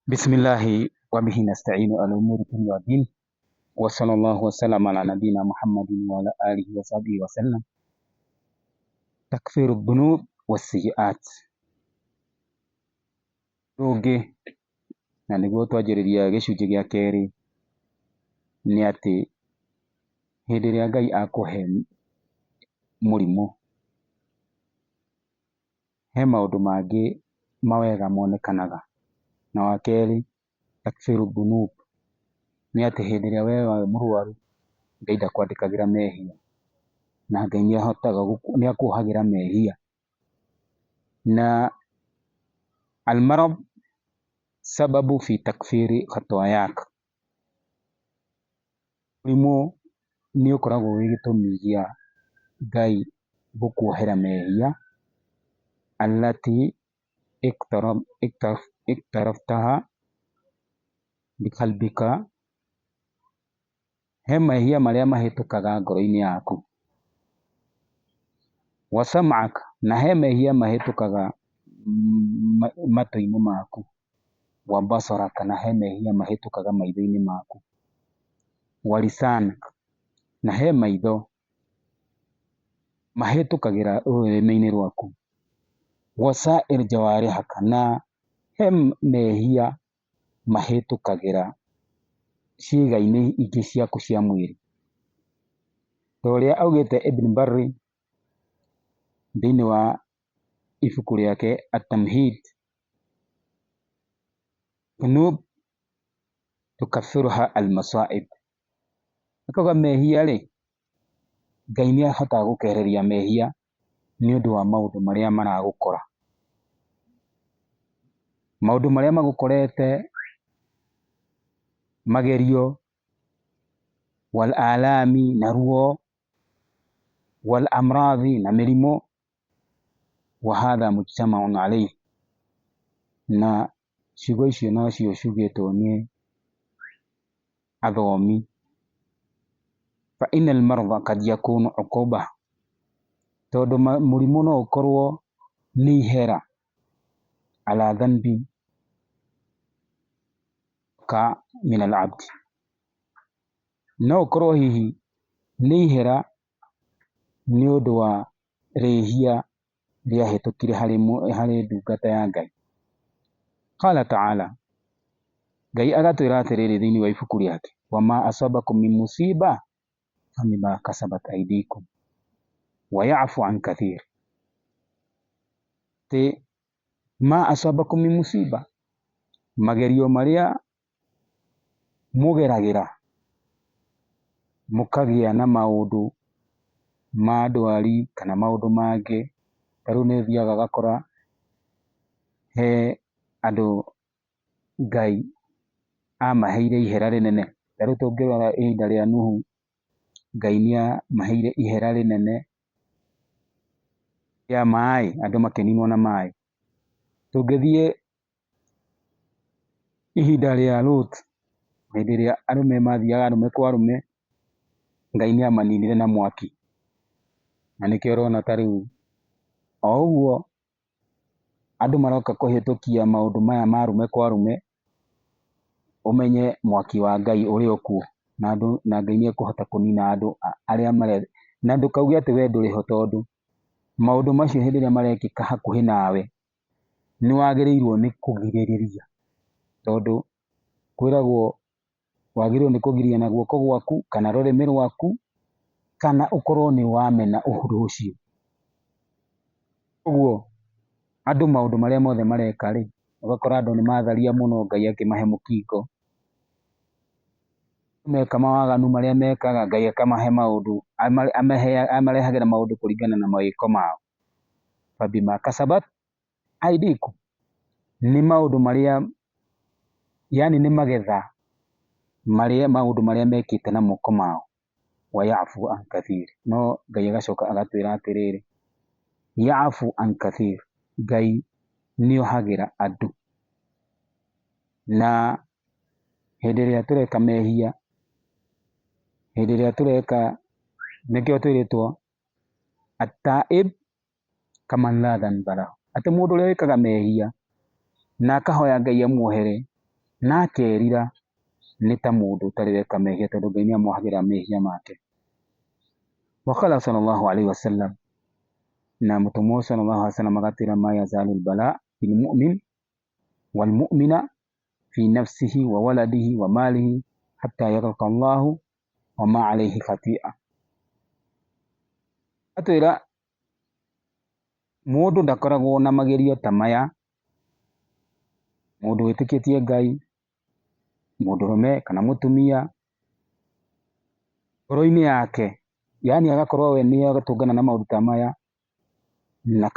Bismillahi wa bihi nasta'inu ala umuri dunya wa din wa sallallahu wa sallam ala nabina Muhammadin wa ala alihi wa sahbihi wa sallam. Takfiru dhunub wa sayiat. Ũngĩ na nĩguo twanjĩrĩria gĩcunjĩ gĩa kerĩ nĩ atĩ hĩndĩ ĩrĩa Ngai akũhe mũrimũ, he maũndũ mangĩ mawega monekanaga. Na wa kerĩ, takfiru dhunub, nĩ atĩ hĩndĩ ĩrĩa we wĩ mũrwaru, Ngai ndakwandĩkagĩra mehia, na Ngai nĩ ahotaga nĩ akuohagĩra mehia. Na almarad sababu fi takfiri khatayak, mũrimũ nĩ ũkoragwo wĩ gĩtũmi gĩa Ngai gũkuohera mehia allati iktaraftaha biqalbika, he mehia marĩa mahĩtũkaga ngoro-inĩ yaku, wa sam'ak, na he mehia mahĩtũkaga matũ-inĩ maku, wa basaraka, na he mehia mahĩtũkaga maitho-inĩ maku, wa lisanak, na he maitho mahĩtũkagĩra rũrĩmĩ-inĩ rwaku, wa sair jawarihaka, na he mehia mahĩtũkagĩra ciĩga-inĩ ingĩ ciaku cia mwĩrĩ. Ta ũrĩa augĩte Ibn Barri thĩinĩ wa ibuku rĩake At-Tamhid, dhunub tukaffiruha al-masaib, akauga mehia rĩ, Ngai nĩ ahotaga gũkwehereria mehia nĩ ũndũ wa maũndũ marĩa maragũkora. Maũndũ marĩa magũkorete, magerio, wal alami na ruo, wal amradhi na mĩrimũ, wa hadha mujtamaun alayhi, na ciugo icio nocio ciugĩtwo nĩ athomi, fa innal marda kad yakunu uquba, tondũ mũrimũ no ũkorwo nĩ ihera ala dhanbi ka minal abdi, no ũkorwo hihi nĩ ihera nĩ ũndũ wa rĩhia rĩahĩtũkire harĩ ndungata ya Ngai. Qala ta'ala, Ngai agatwĩra atĩrĩrĩ thĩinĩ wa ibuku rĩake, wama asabakum min musiba fabima kasabat aidikum wa yafu an kathir, atĩ ma asabakum min musiba, magerio marĩa mũgeragĩra mũkagĩa na maũndũ ma ndwari kana maũndũ mangĩ, ta rĩu nĩ ũthiaga ũgakora he andũ Ngai amaheire ihera rĩnene, ta rĩu tũngĩrora ihinda rĩa Nuhu, Ngai nĩ amaheire ihera rĩnene rĩa maĩ, andũ makĩninwo na maĩ. Tũngĩthiĩ ihinda rĩa Lot, hĩndĩ ĩrĩa arũme mathiaga arũme kwa arũme, Ngai nĩ amaninire na mwaki. Na nĩkĩo ũrona ta rĩu o ũguo andũ maroka kũhĩtũkia maũndũ maya ma arũme kwa arũme, ũmenye mwaki wa Ngai ũrĩ o kuo, na andũ na Ngai nĩ ekũhota kũnina andũ arĩa mare, na ndũkauge atĩ we ndũrĩ ho tondũ maũndũ macio hĩndĩ ĩrĩa marekĩka hakuhĩ nawe, nĩ wagĩrĩirwo nĩ kũgirĩrĩria, tondũ kwĩragwo wagĩrĩirwo nĩ kũgiria na guoko gwaku kana rũrĩmĩ rwaku, kana ũkorwo nĩ wamena ũndũ ũcio. Ũguo andũ maũndũ marĩa mothe mareka rĩ, ũgakora andũ nĩ matharia mũno Ngai akĩmahe mũkingo, meka mawaganu marĩa mekaga Ngai akamahe maũndũ, amarehagĩra maũndũ kũringana na mawĩko mao. Fabima kasabat aidikum, nĩ maũndũ marĩa yani nĩ magetha marĩa maũndũ marĩa mekĩte na moko mao. Wa yafu an kathir, no Ngai agacoka agatwĩra atĩrĩrĩ, yafu an kathir, Ngai nĩ ohagĩra andũ. Na hĩndĩ ĩrĩa tũreka mehia, hĩndĩ ĩrĩa tũreka, nĩkĩo twĩrĩtwo ataib kaman la dhanba lahu, atĩ mũndũ ũrĩa wĩkaga mehia na akahoya Ngai amuohere, na akerira nĩ ta mũndũ ũtarĩ weka mehia tondũ Ngai nĩ amuohagĩra mehia make. Waqala sallallahu alaihi wasallam, na mũtũmwo sallallahu alaihi wasallam agatwĩra ma yazalu lbala bilmumin walmumina fi nafsihi wa waladihi wa malihi hatta yalqa Allahu wa ma alaihi khatia. Atwĩra mũndũ ndakoragwo na magerio ta maya, mũndũ wĩtĩkĩtie Ngai, mũndũrũme kana mũtumia, ngoro-inĩ yake, yani agakorwo we nĩ agatũngana na maũndũ ta maya na